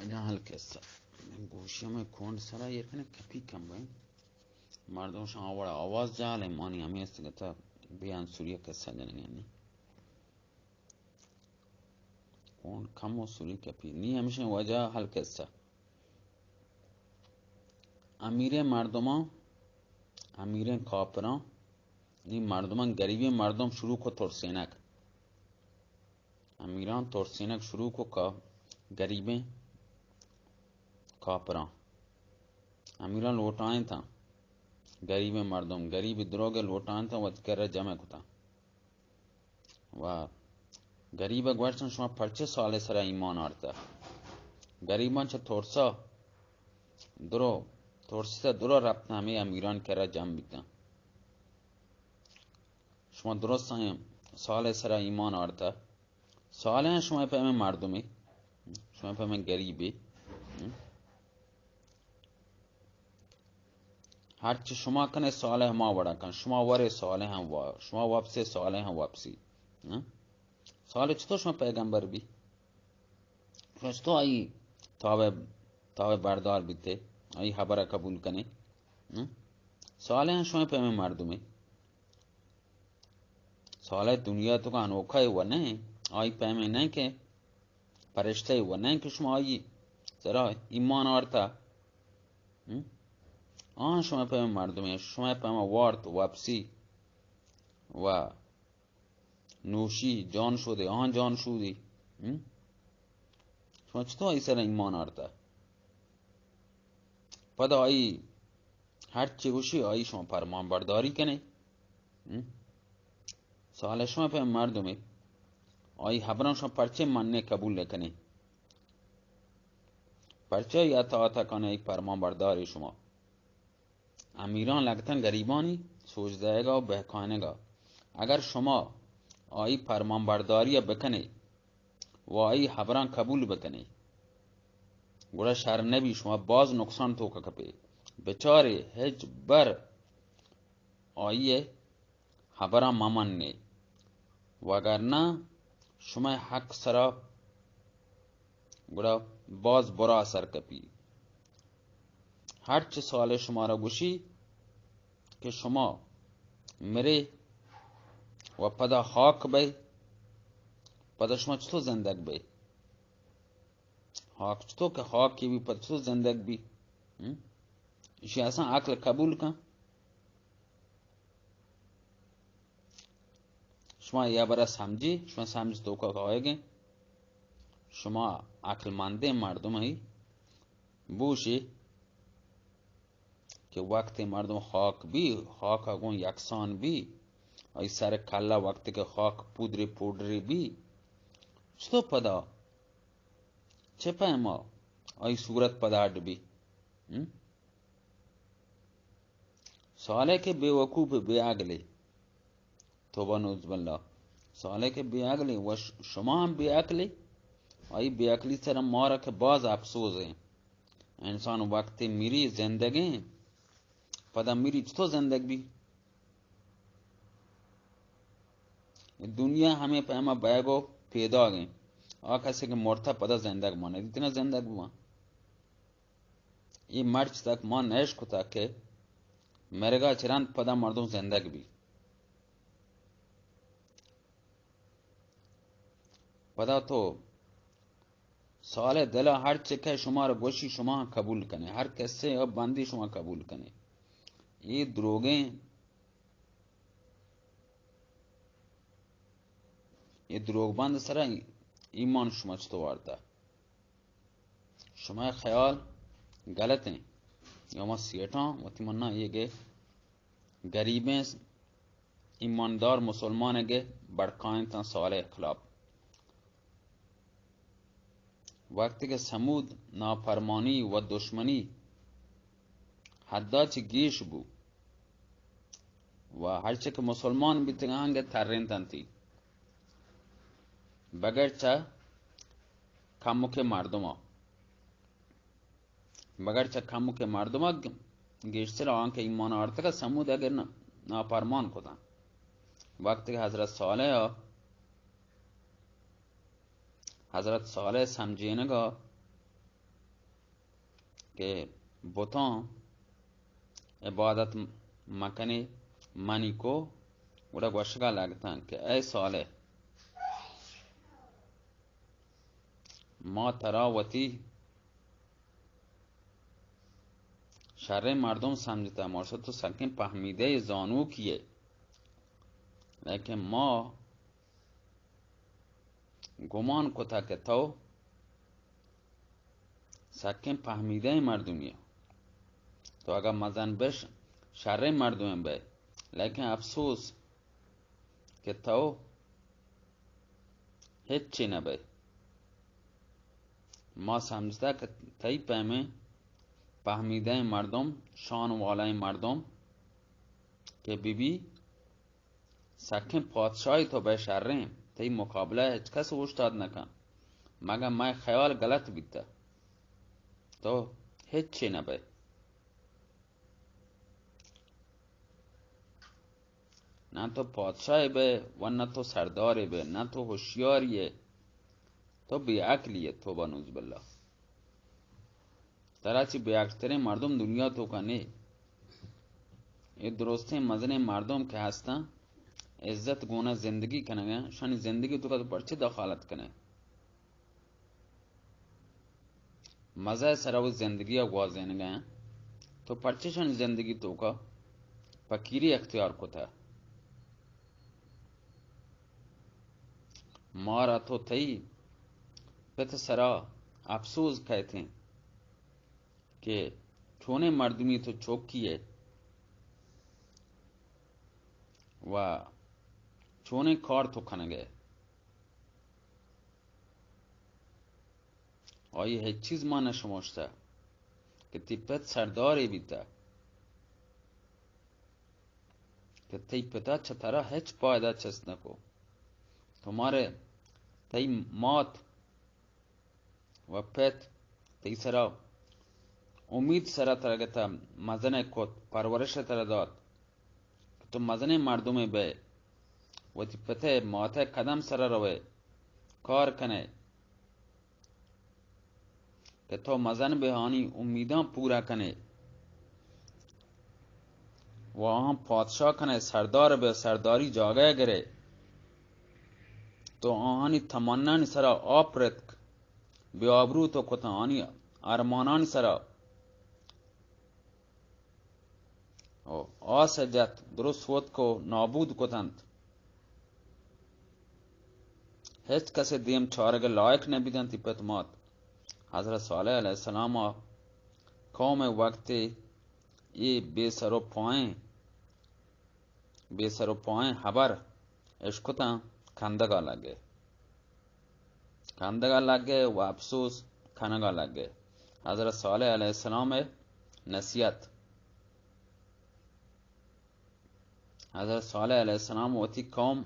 جہل قصہ۔ گوشی ہمیں کونڈ سرا ایر کنے کپی کم بھائی۔ مردم شاں وڑا آواز جہل ہے، مانی ہمیں است گتا بیان سوریہ قصہ جنگی نہیں۔ کونڈ کم و سوری کپی۔ نی ہمیشیں وجہ حل قصہ۔ امیریں مردماں، امیریں کاپراں، نی مردماں، گریبیں مردم شروع کو ترسینک۔ امیراں ترسینک شروع کو کا گریبیں کاپراں۔ امیراں لوٹائیں تاں گریبیں مردم، گریب دروگ لوٹائیں تاں وت کرا جمع کتاں۔ و گریب ء گوشتن، شما پرچے صالح سرا ایمان آرتا؟ گریباں چہ ترسا درو، ترسیتا درو رپتن ہمیں امیران کرا جمع بیتن۔ شما درستیں صالح سرا ایمان آرتا؟ صالح شما پہ ہمیں مردمے، شما پہ ہمیں گریبے۔ ہرچی شما کنے صالح ہما وڑا کن، شما ورے صالح ہم وا، شما واپسے صالح ہم واپسی۔ ہاں؟ صالح چطور شما پیغمبر بی؟ شما چطور آئی تابع، تابع بردار بیتے، آئی حبرہ قبول کنے؟ ہاں؟ صالح شما پہ ہمیں مردمے۔ صالح دنیا تو کا انوکھا ہے وہ نہیں، آئی پہ ہمیں نہیں کہ پرشتہ ہے وہ نہیں کہ شما آئی سرا ایمان آرتا۔ ہم؟ آن شما پہ مردم ہیں، شما پہ ما وارت واپسی و نوشی جان شودے، آن جان شودی۔ ہم؟ شما چطور آئی سر ایمان آرتا؟ پدا آئی ہر چی گوشی، آئی شما پرمان برداری کنے۔ ہم؟ سوال شما پہ مردمے، آئی حبران شما پرچے مننے قبول نکنے؟ پرچہ یا اطاعت کنه ای پرمان برداری شما؟ امیران لگتن گریبانی سوج دئیگا و بہکانگا۔ اگر شما آئی پرمان برداری بکنے و آئی حبران قبول بکنے، گڑا شر نبی، شما باز نقصان توکا کپے۔ بچارے ہچ بر آئی حبراں مہ منّے، وگرنہ شمئے حق سرا گڑا باز برا اثر کپی۔ ہرچ سوالے شمارا گوشی کہ شما مرے و پدا خاک بئے، پدا شما چطور زندگ بئے؟ خاک چطور کہ خاکی بی، پدا چطور زندگ بی؟ ہم؟ اشی اصلاً عقل قبول کن؟ شما یا برا سمجھی، شما سمجھ توکا کائے گے، شما عقل مندیں مردم ہی بوشی کہ وقتی مردم خاک بی، خاک گون یکسان بی، آئی سر کلا وقتی کہ خاک پودری پودری بی، چطور پدا؟ چہ پیما آئی صورت پدا اڈ بی؟ ہم؟ سوالے کہ بے وقوف، بے عقلے۔ توبہ نعوذ باللہ۔ سوالے کہ بے عقلے و ش-، شما ہم بے عقلے۔ آئی بے عقلی سر مارا کہ باز افسوس ہے۔ انسان وقت میری زندگیں، پدا میری چطور زندگ بی؟ دنیا ہمیں پیما بیگ و پیداگیں۔ آ کسی کہ مرتا پدا زندگ مانے، اتنا زندگ بواں۔ اے مرچ تک ما نہ اشکتگ کہ مرگا چہ رند پدا مردم زندگ بی۔ پدا تو سوالے دلا ہر چکے شمارا گوشی شما قبول کنے، ہر کسے ء بندی شما قبول کنے۔ اے دروگیں، اے دروگ بند سرا ایمان شما چطور وارتا؟ شمئے خیال غلط ایں۔ یا ما سیٹاں وتی منا اے گے غریبیں ایماندار مسلمان گے بڑکائیں تاں سوال خلاف۔ وقتی کہ سمود نافرمانی و دشمنی حدا چہ گیش بو، و ہرچہ کہ مسلمان بیتگاں گہ ترینتنتی، بگر چہ کمکے مردما، بگر چہ کمکے مردما گیشتر آن کہ ایمان آرتگا سمود اگر نا-، نافرمان کتاں۔ وقتی کہ حضرت صالح، حضرت صالح سمجھینگا کہ بتاں عبادت مکنی، منی کو، گڑا گوشگا لگتاں کہ اے صالح، ما ترا وتی شریں مردم سمجھتا، مارشت تو سکیں پہمیدہ زانوکیے، لیکن ما گمان کتا کہ تو سکیں پہمیدہ مردمی، تو اگاں مزن بش شریں مردمے بے، لیکن افسوس کہ تو ہچی نہ بئے۔ ما سمجھتا کہ تئی پیمیں پہمیدہ مردم، شان والائیں مردم کہ بی بی سکیں پادشاہی تو بئے شریں، تئی مقابلہ ہچ کس اوشتات نہ کن، مگہ مئے خیال غلط بیتا، تو ہچی نہ بئے۔ نہ تو پادشاہے بئے و نہ تو سردارے بئے، نہ تو ہوشیارے ئے، تو بے عقلے ئے، توبہ نعوذ باللہ۔ ترا چی بے عقلتریں مردم دنیا توکا نے۔ اے درستیں مزنیں مردم کہ ہستاں، عزت گونا زندگی کنگا، شانی زندگی توکا تو پرچے دخالت کنے؟ مزہ سرا و زندگی گوازینگا، تو پرچے شانی زندگی توکا فقیری اختیار کتا؟ مارا تو تئی پت سرا افسوز کئیتیں کہ چونیں مردمی تو چوکی ئے و چونیں کار تو کنگے۔ آئی ہچ چیز ما نہ شموشتہ کہ تئی پت سردارے بیتہ، کہ تئی پتا چہ ترا ہچ پائدہ چست نہ کو۔ تو مارے تئی مات و پت تئی سرا امید سرا ترا گتا مزن کت، پرورش ترا دات کہ تو مزنیں مردمے بئے، وتی پت ء مات ء قدم سرا روئے، کار کنئے کہ تو مزن بہ آنی امیداں پورا کنئے و آہاں پادشاہ کنئے، سردار بہ سرداری جاگہ گرئے۔ تو آہانی تمنانی سرا آپ رتک، بے آبرو تو کتاں، آنی ارمانانی سرا آس ء جت، درست وتک و نابود کت انت۔ ہچ کسے دیم چارگ ء لائق نہ بیت انت۔ پت مات حضرت صالح علیہ السلام ء قوم ء وقت اے بے سر و پائیں، بے سر و پائیں حبر اشکتاں، کندگا لگے۔ کندگا لگے و افسوس کنگا لگے۔ حضرت صالح علیہ السلام ء نصیحت۔ حضرت صالح علیہ السلام وتی قوم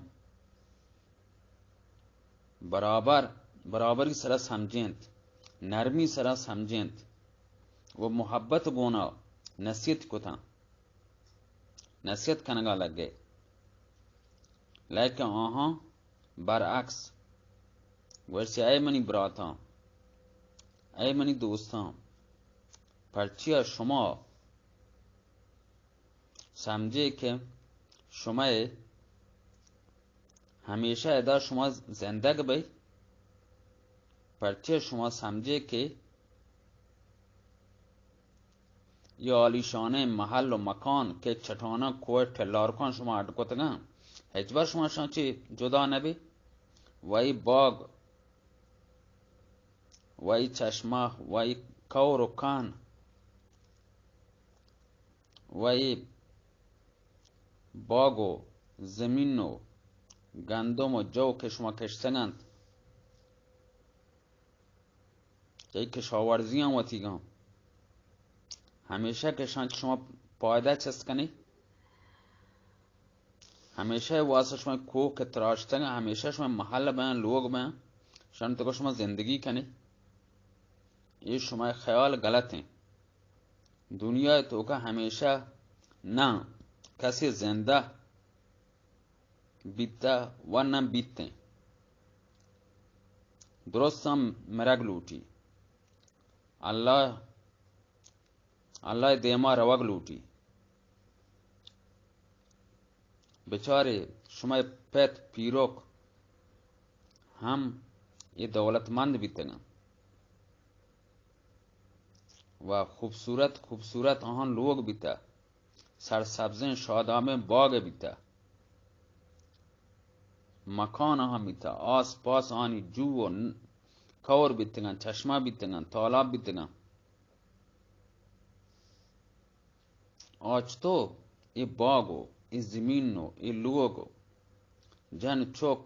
برابر، برابری سرا سمجھینت، نرمی سرا سمجھینت و محبت گونا نصیحت کتاں۔ نصیحت کنگا لگے، لیکن آہاں برعکس گوشتی، اے منی براتاں، اے منی دوستاں، پرچیا شما سمجھے کہ شما ہمیشہ ادا شما زندگ بئے، پرچہ شما سمجھے کہ یہ عالیشانیں محل و مکان کہ چٹاناں کوہ ٹلارکاں شما اڈ کتگاں، ہچبر شما شان چی جدا نبی۔ وئی باغ، وئی چشمہ، وئی کور و کان، وئی باگ و زمین و گندم و جو کہ شما کشتگ انت، چہ کشاورزیاں وتیگاں، ہمیشہ کہ شان شما پائدہ چست کنی، ہمیشہ واسطہ شما کوہ کہ تراشتگ، ہمیشہ شما محل بین، لوگ بین، شان تو شما زندگی کنی، یہ شما خیال غلط ہیں۔ دنیا ء توکا ہمیشہ نہ کسے زندہ بیتہ و نہ بیتیں۔ درست ہم مرگ لوٹی۔ اللہ اللہ ءِ دیما روگ لوٹی۔ بچارے، شمئے پت پیرک ہم اے دولتمند بیتگاں و خوبصورت خوبصورت آہاں لوگ بیتہ، سرسبزیں شادابیں باگ بیتہ، مکان آہاں بیتہ، آس پاس آنی جو و ن-، کور بیتگاں، چشمہ بیتگاں، تالاب بیتگاں۔ آ چتو اے باگ و اے زمین و اے لوگ و جن چک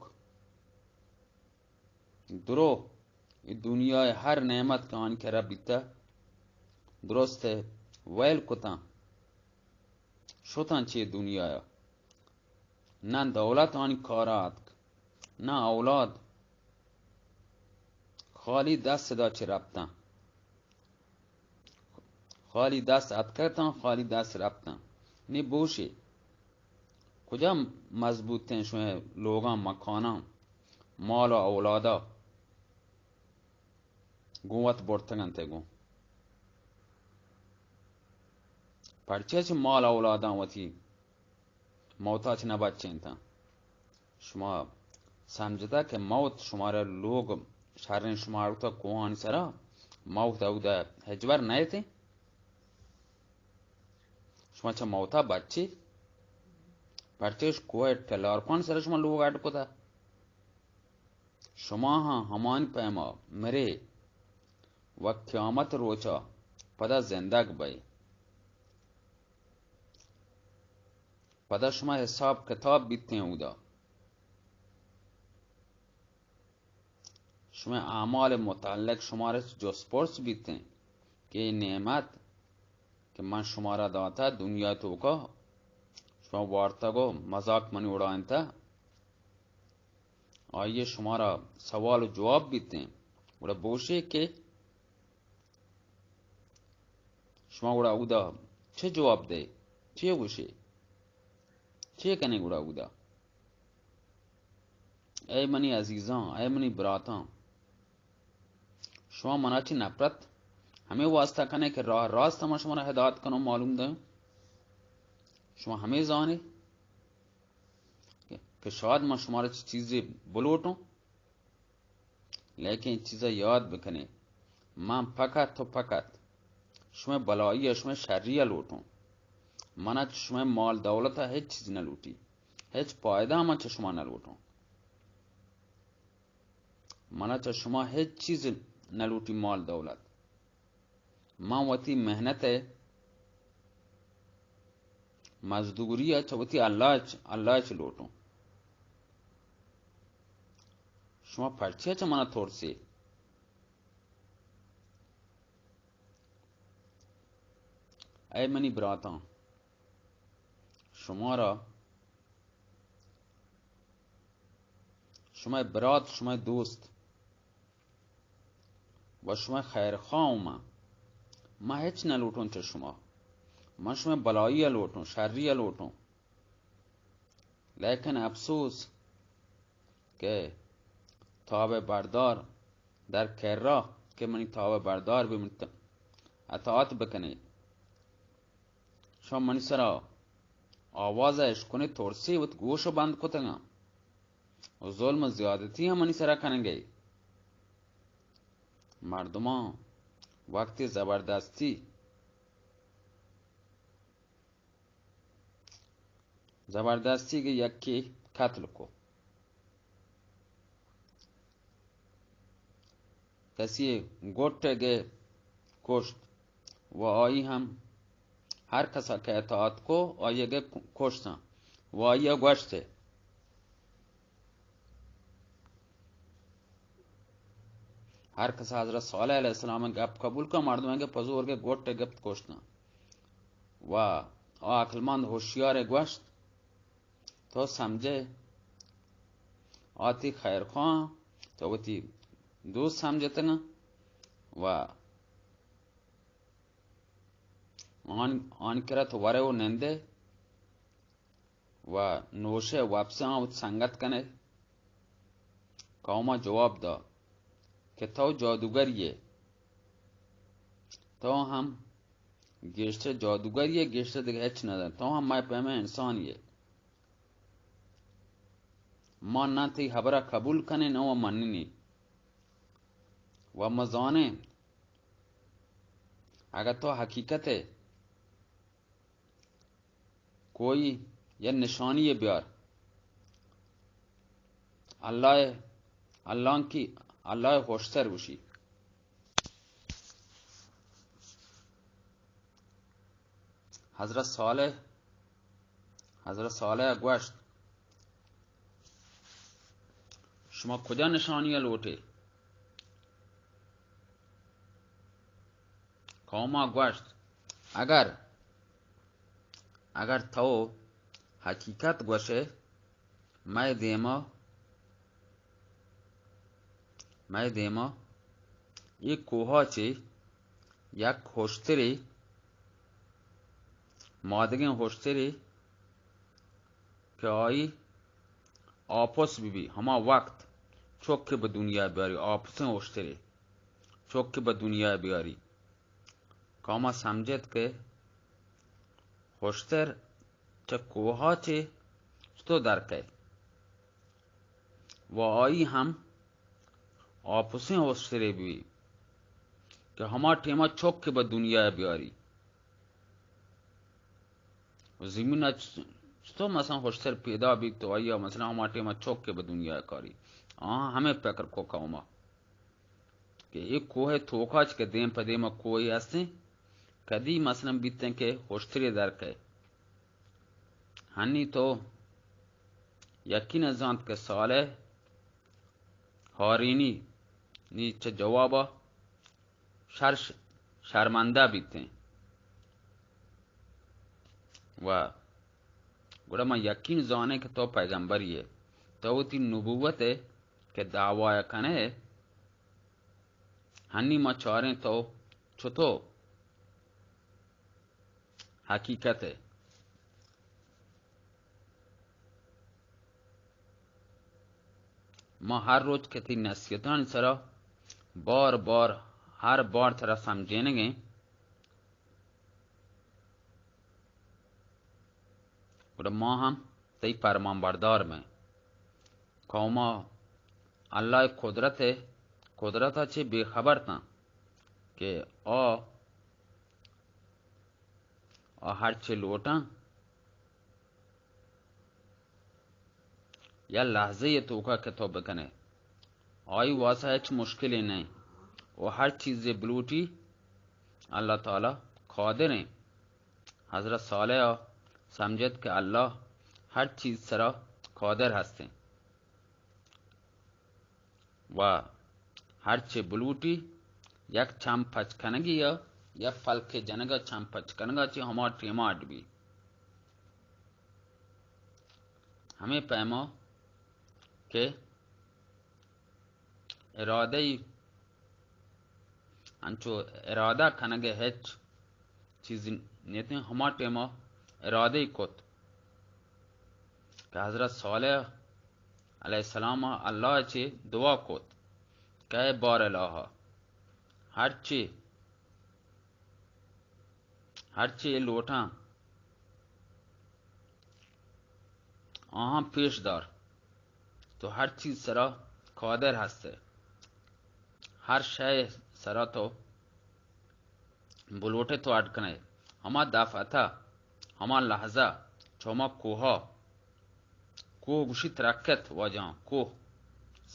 درو اے دنیا ءِ ہر نعمت کہ آنی کرا بیتہ، درست ءَ ویل کتاں، شتاں چہ دنیا ءَ۔ نہ دولت آنی کارا اتک، نہ اولاد۔ خالی دست ادا چہ رپتاں۔ خالی دست اتکتاں، خالی دست رپتاں۔ نی بوشے، کجا مضبوطیں شوئیں لوگاں، مکاناں، مال و اولادا گوں وت برتگ انت گوں؟ پرچہ چہ مال اولاداں وتی موتا چہ نہ بچینتاں؟ شما سمجھتا کہ موت شمارا لوگ شریں شمارتا کوہانی سرا، موت اودا ہچبر نئیتیں؟ شما چہ موتا بچی؟ پرچہ اش کوہ ٹلارکان سرا شما لوگ اڈ کتا؟ شما ہاں ہمانی پیما مرے و قیامت روچا پدا زندگ بئے۔ پدا شما حساب کتاب بیتیں اودا۔ شما اعمال متعلق شمارا جست پرس بیتیں کہ اے نعمت کہ من شمارا داتا دنیا توکا، شما وارتگ و مذاق منی اڑائینتا، آئی شمارا سوال و جواب بیتیں، گڑا بوشے کہ شما گڑا اودا چے جواب دے؟ چے گوشے؟ چے کنے گڑا اودا؟ اے منی عزیزاں، اے منی براتاں، شما منا چہ نفرت ہمے واسطہ کنے کہ راہ راست ما شمارا ہدایت کنوں، معلوم دوں؟ شما ہمے زانے کہ شاید ما شمارا چہ چیزے بلوٹوں، لیکن اے چیزا یاد بکنے، من فقط و فقط شمئے بلائی ء شمئے شری ء لوٹوں۔ من ء چہ شمئے مال دولت ء ہچ چیز نہ لوٹی، ہچ پائدہ من چہ شما نہ لوٹوں۔ من ء چہ شما ہچ چیز نہ لوٹی، مال دولت۔ من وتی محنت ء مزدوری ء چہ وتی اللہ چ، اللہ چ لوٹوں۔ شما پرچیا چہ من ء ترسے؟ اے منی براتاں، شمارا شمئے برات، شمئے دوست و شمئے خیرخواہ اوں من۔ من ہچ نہ لوٹوں چہ شما۔ من شمئے بلائی ء لوٹوں، شری ء لوٹوں۔ لیکن افسوس کہ تاب بردار در کرا کہ منی تاب بردار بہ منت، اطاعت بکنے۔ شما منی سرا آواز ء اشکنے، ترسی، وت گوش بند کتگاں و ظلم و زیادتی ہم منی سرا کنگے۔ مردماں وقتی زبردستی، زبردستی کہ یکے قتل کو، کسی گٹ ء گے کشت و آئی ہم ہر کسا کہ اطاعت کو، آئی ء گے کشتاں و آئی ء گوشت، ہر کسا حضرت صالح علیہ السلام ء گپ قبول کا، مردم ء گے پزور گے گٹ ء گپت کشتاں و آ عقلمند ہوشیار ء گوشت، تو سمجھے، آ تئی خیرخواہ، تو وتی دوست سمجھتگاں و آن، آن کرا تو ورے و نندے و نوشے وپسے آن وت سنگت کنے۔ قوما جواب دا کہ تو جادوگری ئے، تو ہم گیشتر جادوگری ءَ، گیشتر دگہ ہچ نہ دنت۔ تو ہم مئے پیمیں انسانے ئے۔ ما نہ تئی ہبر ءَ قبول کنیں، نہ و مننیں۔ و ما زانیں، اگاں تو حقیقت ءَ کوئی یا نشانی بیار۔ اللہ، اللہ کی، اللہ ہوشتر گوشی۔ حضرت صالح، حضرت صالح گوشت، شما کجا نشانی لوٹے؟ قوما گوشت، اگر، اگر تو حقیقت گوشے، مئے دیما، مئے دیما اے کوہا چے یک ہشترے، مادگیں ہشترے کہ آئی آپس بہ بی، ہما وقت چک کہ بہ دنیا بیاری، آپسیں ہشترے چک کہ بہ دنیا بیاری۔ قوما سمجھت کہ ہشتر چہ کوہا چے چتو در کئے و آئی ہم آپسیں ہشترے بی کہ ہما ٹیما چک کہ بہ دنیا بیاری۔ و زمین ءَ چ-، چتو مثلاً ہشتر پیدا بیت تو آئی ءَ مثلاً ہما ٹیما چک کہ بہ دنیا کاری۔ آہاں ہمے پکر کو قوما کہ اے کوہ توکا چ کہ دیم پہ دیم کوہے ہستیں، کدی مثلاً بیتیں کہ ہشترے در کئے۔ ہنی تو یقین زانت کہ صالح ہارینی نی چہ جوابا شر، شرمندہ بیتیں۔ و گڑا من یقین زانیں کہ تو پیغمبری ئے، تو وتی نبوت ءِ کہ دعوی کنئے، ہنی ما چاریں تو چتو حقیقت ءِ۔ ما ہر روچ کہ تئی نصیحتانی سرا بار بار، ہر بار ترا سمجھینگیں، گڑا ما ہم تئی پرمان بردار بیں۔ قوما اللہ ءِ قدرت ءِ، قدرت ءَ چہ بے خبر تاں کہ آ، آ ہرچے لوٹاں، یا لحظہ ءِ توکا کہ تو بکنے، آئی واسطہ ہچ مشکلے نہ۔ و ہر چیزے بلوٹی، اللہ تعالی قادر ہیں۔ حضرت صالح ءَ سمجھت کہ اللہ ہر چیز سرا قادر ہستیں و ہرچے بلوٹی یک چم پچ کنگی یا یک پلکے جنگا، چم پچ کنگا چہ ہما ٹیما اڈ بی۔ ہمے پیما کہ ارادہ ای انچو ارادہ کنگ ءِ ہچ چیز نیتیں۔ ہما ٹیما ارادہ ای کت کہ حضرت صالح علیہ السلام ءَ اللہ ءَ چہ دعا کت کہ اے بار الٰہا، ہرچی، ہرچی اے لوٹاں، آہاں پیش دار۔ تو ہر چیز سرا قادر ہستے، ہر شے سرا تو بلوٹے تو اڈ کنے۔ ہما دفعتا، ہما لحظہ، چو ہما کوہا، کوہ گوشی ترکت واجہاں، کوہ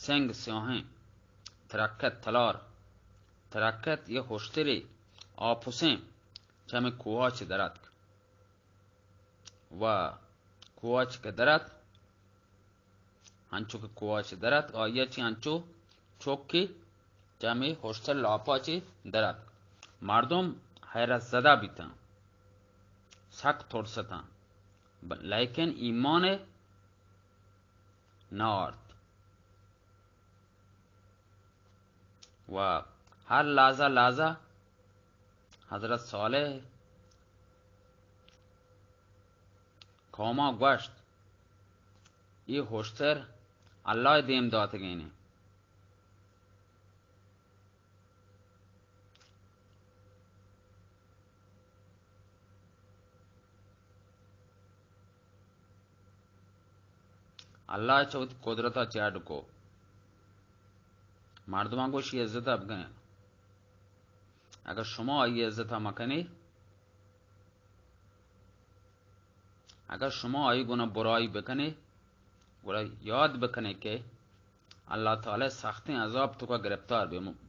سنگ سیاہیں، ترکت تلار، ترکت یہ ہشترے آپسیں چہ ہمے کوہا چہ دراتک۔ و کوہا چہ کہ درات، انچو کہ کوہا چہ درات، آئیا چہ انچو چوکی چہ ہمے ہشتر لاپا چہ درات۔ مردم حیرت زدہ بیتاں، سک ترستاں، ب-، لیکن ایمان نہ آرت۔ و ہر لحظہ لحظہ حضرت صالح قوما گوشت، اے ہشتر اللہ دیم داتگینے۔ اللہ چہ وتی قدرتا چہ اڈ کو۔ مردماں گوشی عزتا بکنیں۔ اگر شما آئی عزتا مکنی، اگر شما آئی گنا برائی بکنی، گڑا یاد بکنی کہ اللہ تعالی سختیں عذاب توکا گرفتار بے، م-،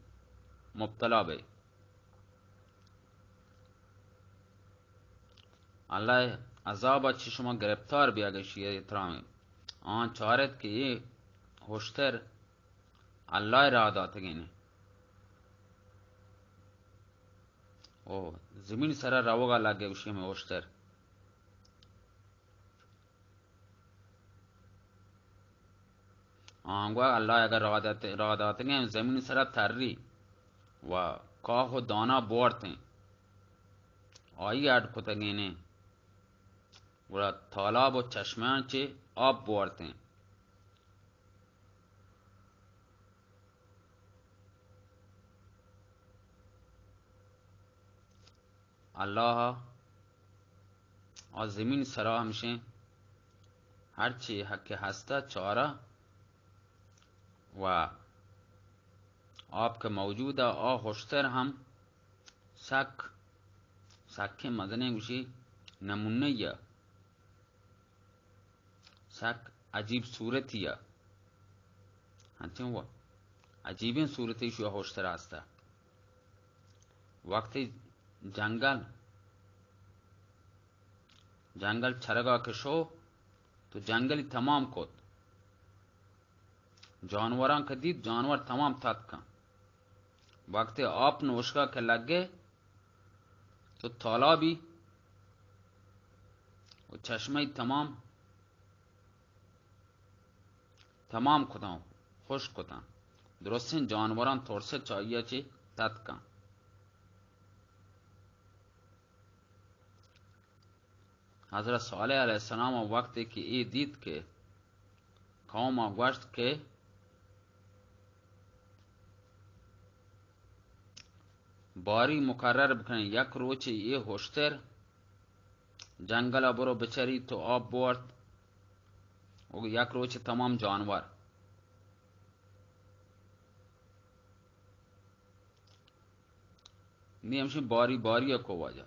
مبتلا بے۔ اللہ عذاب چہ شما گرفتار بے اگر شی احترام۔ آن چارت کہ یہ ہشتر اللہ راہ داتگین۔ او زمین سرا روگا لگے گوشی ہمیں ہشتر۔ آنگو اللہ اگر راہ دات-، راہ داتگیں زمین سرا تری و کاہ و دانا بورتیں، آئی اڈ کتگینیں، گڑا تالاب و چشمہاں چہ آپ بورتیں۔ اللہ آ زمین سرا ہمشیں ہرچی حق ہستا چارا و آپ کہ موجود آ ہشتر ہم سک، سکیں مزنیں گوشی نمونہ یا سک عجیب صورتی ء، انچیں و عجیبیں صورتی شو ہشتر آستا۔ وقتی جنگل، جنگل چرگا کہ شو تو جنگلی تمام کت۔ جانوراں کہ دیت، جانور تمام تتکن۔ وقتی آپ نوشگا کہ لگے تو تالابی و چشمہ تمام، تمام کتاں، خشک کتاں۔ درستیں جانوراں ترسے چاہیا چے تتکاں۔ حضرت صالح علیہ السلام وقتی کہ اے دیت کہ قوم گوشت کہ باری مقرر بکنیں، یک روچے اے ہشتر جنگل ء برو بچری تو آپ بورت، و یک روچے تمام جانور۔ نی ہمشی باری باری ء کو واجہ۔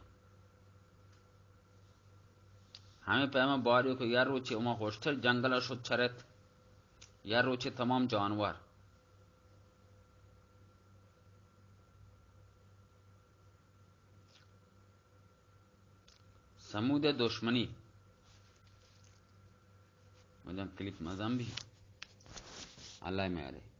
ہمیں پیما باری کو یا روچے ہما ہشتر جنگل ء شد چرت، یا روچے تمام جانور۔ سمود دشمنی۔ مجان کلیپ مزن بھی۔ اللہ میارے۔